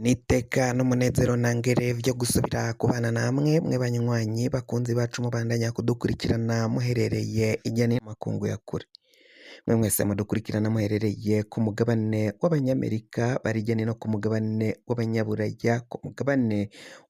N'iteka n'umunezero ntangere vyo gusubira kubana namwe mwe banywanyi bakunzi bacu mubandanya kudukurikirana muherereye irya n'ino makungu ya kure. Mwe mwese mudukurikirana muherereye ku mugabane w'abanyamerika bari hirya no ku mugabane w'abanyaburaya, ku mugabane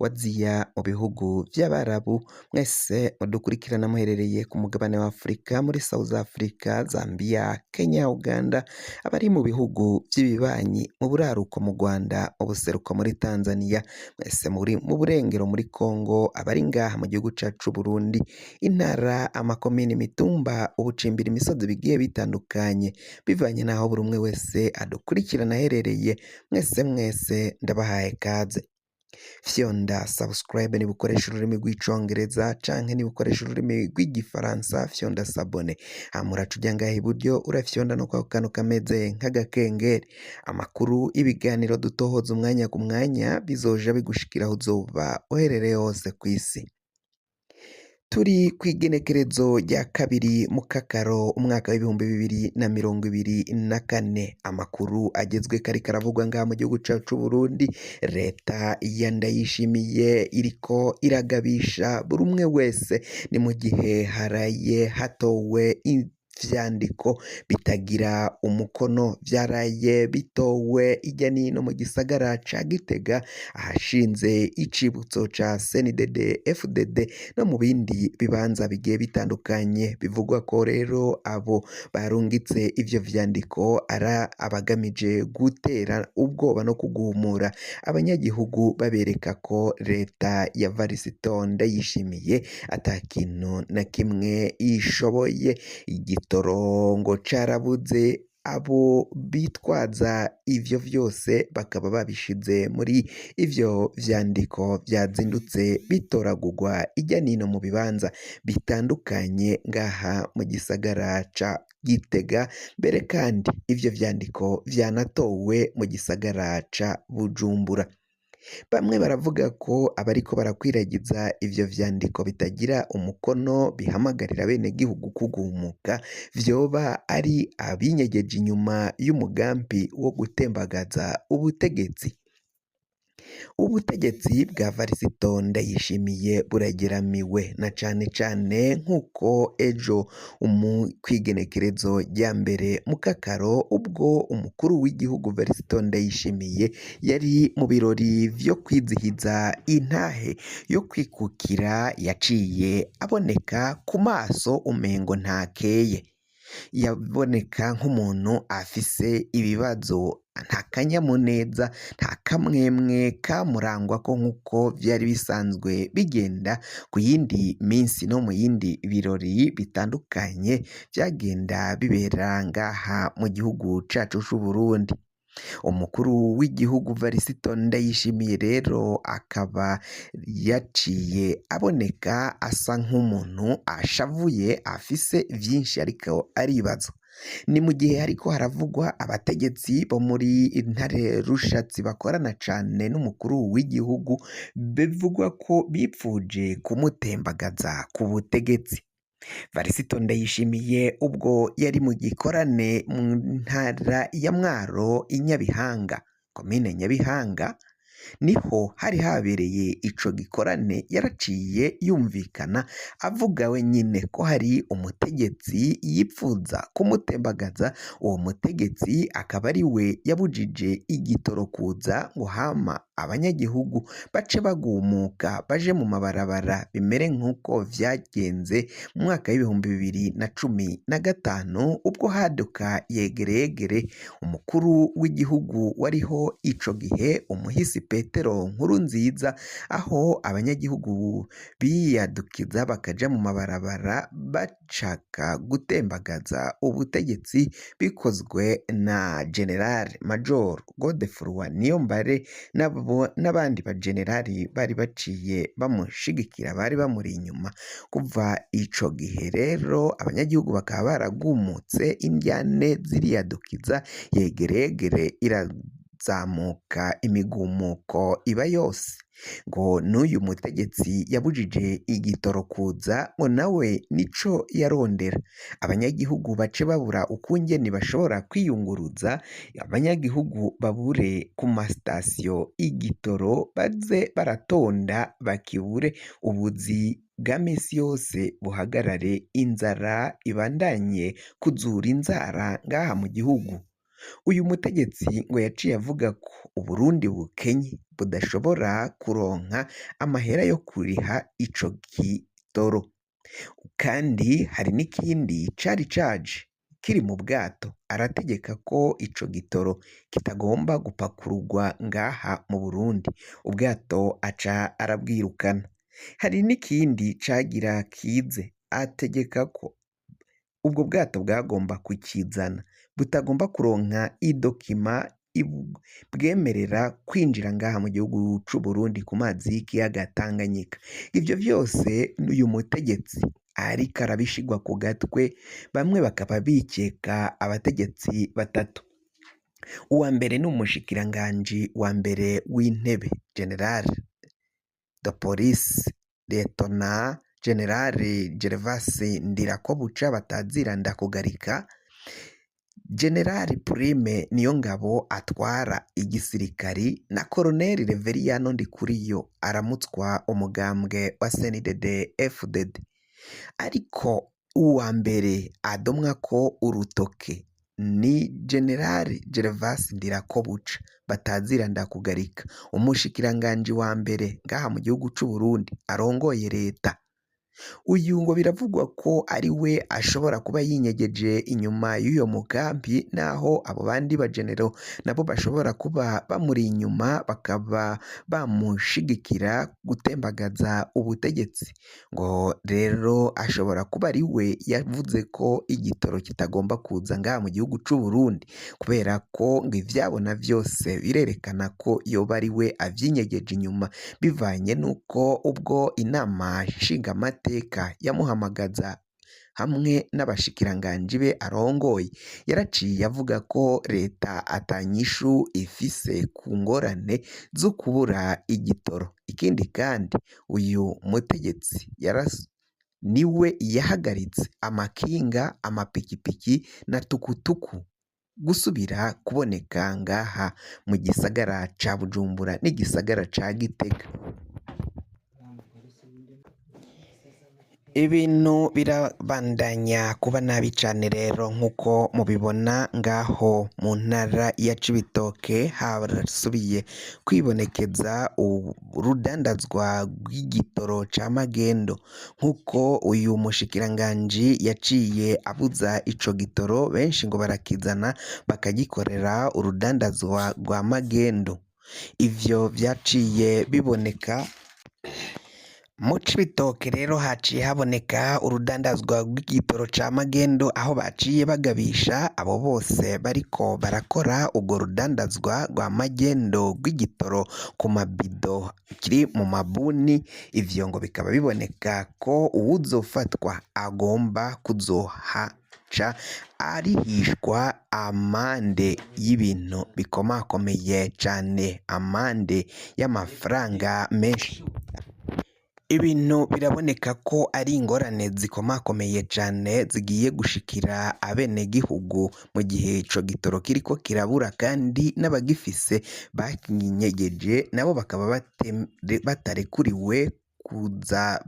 wa Aziya, mu bihugu vy'abarabu, mwese mudukurikirana muherereye ku mugabane wa Afrika, muri South Africa, Zambia, Kenya, Uganda, abari mu bihugu vy'ibibanyi, mu buraruko mu Rwanda, mu buseruko muri Tanzania, mwese muri mu burengero muri Congo, abari ngaha mu gihugu cacu c'Uburundi, intara, amakomine, imitumba, ubucimbira, imisozi bigiye bitandukanye, bivanye n'aho buri umwe wese adukurikirana aherereye, mwese mwese ndabahaye kaze. Fyonda subscribe niba ukoresha ururimi rw'icongereza canke niba ukoresha ururimi rw'igifaransa fyonda s'abonner, hama uraca uja ngaha iburyo urafyonda no kwako kantu kameze nk'agakengeri. Amakuru, ibiganiro dutohoza umwanya ku mwanya bizoja bigushikira aho uzoba uherereye hose kw'isi. Turi kw'igenekerezo rya 2 Mukakaro umwaka w'2024, amakuru agezweko ariko aravugwa ngaha mu gihugu cacu c'Uburundi, leta ya Ndayishimiye iriko iragabisha buri umwe wese, ni mu gihe haraye hatowe ivyandiko bitagira umukono, vyaraye bitowe irya nino mu gisagara ca Gitega ahashinze icibutso ca CNDD FDD no mu bindi bibanza bigiye bitandukanye, bivugwa ko rero abo barungitse ivyo vyandiko ari abagamije gutera ubwoba no kugumura abanyagihugu babereka ko leta ya Varisito Ndayishimiye ata kintu na kimwe ishoboye. Igitoro ngo carabuze, abo bitwaza ivyo vyose bakaba babishize muri ivyo vyandiko vyazindutse bitoragurwa irya nino mu bibanza bitandukanye ngaha mu gisagara ca Gitega, mbere kandi ivyo vyandiko vyanatowe mu gisagara ca Bujumbura. Bamwe baravuga ko abariko barakwiragiza ivyo vyandiko bitagira umukono bihamagarira abenegihugu kugumuka vyoba ari abinyegeje inyuma y'umugambi wo gutembagaza ubutegetsi. Ubutegetsi bwa Varisito Ndayishimiye burageramiwe na cane cane nk'uko ejo kw'igenekerezo rya 1 Mukakaro ubwo umukuru w'igihugu Varisito Ndayishimiye yari mu birori vyo kwizihiza intahe yo kwikukira yaciye aboneka ku maso umengo ntakeye. Yaboneka nk'umuntu afise ibibazo, nta kanyamuneza, nta kamwemwe kamurangwako nk'uko vyari bisanzwe bigenda ku yindi minsi no mu yindi birori bitandukanye vyagenda bibera ngaha mu gihugu cacu c'Uburundi. Umukuru w'igihugu Varisito Ndayishimiye rero akaba yaciye aboneka asa nk'umuntu ashavuye afise vyinshi ariko aribaza. Ni mu gihe hariko haravugwa abategetsi bo muri Ntare Rushatsi bakorana cane n'umukuru w'igihugu bivugwa ko bipfuje kumutembagaza ku butegetsi. Varisito Ndayishimiye ubwo yari mu gikorane mu ntara ya Mwaro i Nyabihanga, komine Nyabihanga, niho hari habereye ico gikorane yaraciye yumvikana avuga wenyine ko hari umutegetsi yipfuza kumutembagaza, uwo mutegetsi akaba ari we yabujije igitoro kuza ngo hama abanyagihugu bace bagumuka baje mu mabarabara bimere nk'uko vyagenze mu mwaka w'2015 ubwo haduka yegereyegere umukuru w'igihugu wariho ico gihe umuhisi Petero Nkurunziza, aho abanyagihugu biyadukiza bakaja mu mabarabara bashaka gutembagaza ubutegetsi bikozwe na General Major Godefroid Niyombare n'abandi bajenerali bari baciye bamushigikira bari bamuri inyuma. Kuva ico gihe rero abanyagihugu bakaba baragumutse indyane ziriyadukiza yegeregere. harazamuka imigumuko iba yose, ngo n'uyu mutegetsi yabujije igitoro kuza ngo nawe nico yarondera, abanyagihugu bace babura ukungene bashobora kwiyunguruza, abanyagihugu babure ku masitasiyo igitoro baze baratonda bakibure, ubuzi bwa misi yose buhagarare, inzara ibandanye kuzura inzara ngaha mu gihugu. Uyu mutegetsi ngo yaciye avuga ko Uburundi bukenye budashobora kuronka amahera yo kuriha ico gitoro, kandi hari n'ikindi cari caje kiri mu bwato, arategeka ko ico gitoro kitagomba gupakururwa ngaha mu Burundi, ubwato aca arabwirukana. Hari n'ikindi cagira kize ategeka ko ubwo bwato bwagomba kukizana butagomba kuronka idokima bwemerera kwinjira ngaha mu gihugu c'Uburundi ku mazi y'ikiyaga Tanganyika. Ivyo vyose uyu mutegetsi ariko arabishigwa ku gatwe, bamwe bakaba bikeka abategetsi batatu. Uwa mbere ni umushikiranganji wa mbere w'intebe General de Police Lieutenant General Gervas Ndirakobuca batazira Ndakugarika, General Prime Niyongabo atwara igisirikari na Colonel Reveriyano Ndikuriyo aramutswa umugambwe wa CNDD FDD. Ariko uwa mbere adomwako urutoke ni General Gervas Ndirakobuca batazira Ndakugarika, umushikiranganji wa mbere ngaha mu gihugu c'Uburundi arongoye leta. Uyu ngo biravugwa ko ari we ashobora kuba yinyegeje inyuma y'uyo mugambi, naho abo bandi bagenero nabo bashobora kuba bamuri inyuma bakaba bamushigikira gutembagaza ubutegetsi. Ngo rero ashobora kuba ari we yavuze ko igitoro kitagomba kuza ngaha mu gihugu c'u Burundi, kubera ko ngo ivyabona vyose birerekana ko yoba ari we avyinyegeje inyuma, bivanye n'uko ubwo inama nshingamateka yamuhamagaza hamwe n'abashikiranganji be arongoye, yaraciye avuga ko leta atanyishu ifise ku ngorane zo kubura igitoro. Ikindi kandi uyu mutegetsi niwe yahagaritse amakinga, amapikipiki na tukutuku gusubira kuboneka ngaha mu gisagara ca Bujumbura n'igisagara ca Gitega. Ibintu birabandanya kuba nabi cane rero nk'uko mubibona ngaho mu ntara ya Cibitoke harasubiye kwibonekeza urudandazwa rw'igitoro ca magendo, nk'uko uyu mushikiranganji yaciye abuza ico gitoro benshi ngo barakizana bakagikorera urudandazwa rwa magendo, ivyo vyaciye biboneka. Mu Cibitoke rero haciye haboneka urudandazwa rw'igitoro ca magendo aho baciye bagabisha abo bose bariko barakora urwo rudandazwa rwa magendo rw'igitoro ku mabido kiri mu mabuni, ivyo ngo bikaba biboneka ko uwuzofatwa agomba kuzohaca arihishwa amande y'ibintu bikomakomeye cane, amande y'amafaranga menshi. Ibintu biraboneka ko ari ingorane zikomakomeye cane zigiye gushikira abenegihugu mu gihe ico gitoro kiriko kirabura kandi n'abagifise bakinyegeje nabo bakaba batarekuriwe kuza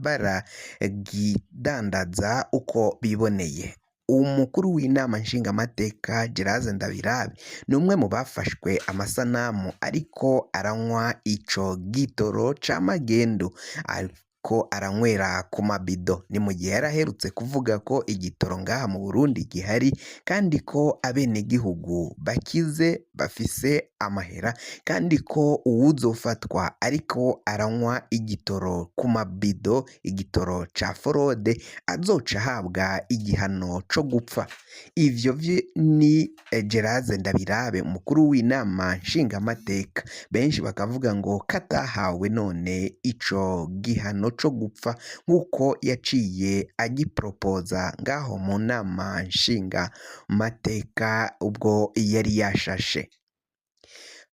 baragidandaza uko biboneye. Umukuru w'inama nshingamateka Gerase Ndabirabe ni umwe mu bafashwe amasanamu ariko aranywa ico gitoro ca magendu ariko aranywera ku mabido, ni mu gihe yari aherutse kuvuga ko igitoro ngaha mu Burundi gihari kandi ko abenegihugu bakize bafise amahera kandi ko uwuzofatwa ariko aranywa igitoro ku mabido, igitoro ca forode azoca ahabwa igihano co gupfa. Ivyo ni Geraze Ndabirabe umukuru w'inama nshingamateka, benshi bakavuga ngo katahawe none ico gihano co gupfa nk'uko yaciye agiporopoza ngaho mu nama nshingamateka ubwo yari yashashe.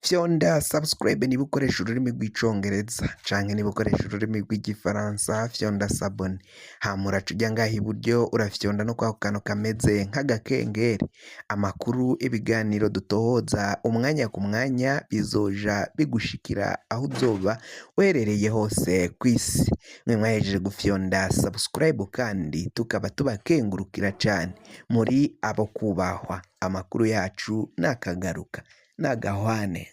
Fyonda subscribe niba ukoresha ururimi rw'Icongereza, canke niba ukoresha ururimi rw'Igifaransa, fyonda s'abonner. Hama uraca uja ngaha iburyo, urafyonda no kwako kantu kameze nk'agakengeri. Amakuru, ibiganiro dutohoza umwanya ku mwanya bizoja bigushikira aho uzoba uherereye hose kw'isi. Mwe mwahejeje gufyonda subscribe kandi tukaba tubakengurukira cane, muri abo kubahwa. Amakuru yacu nakagaruka nagahwane.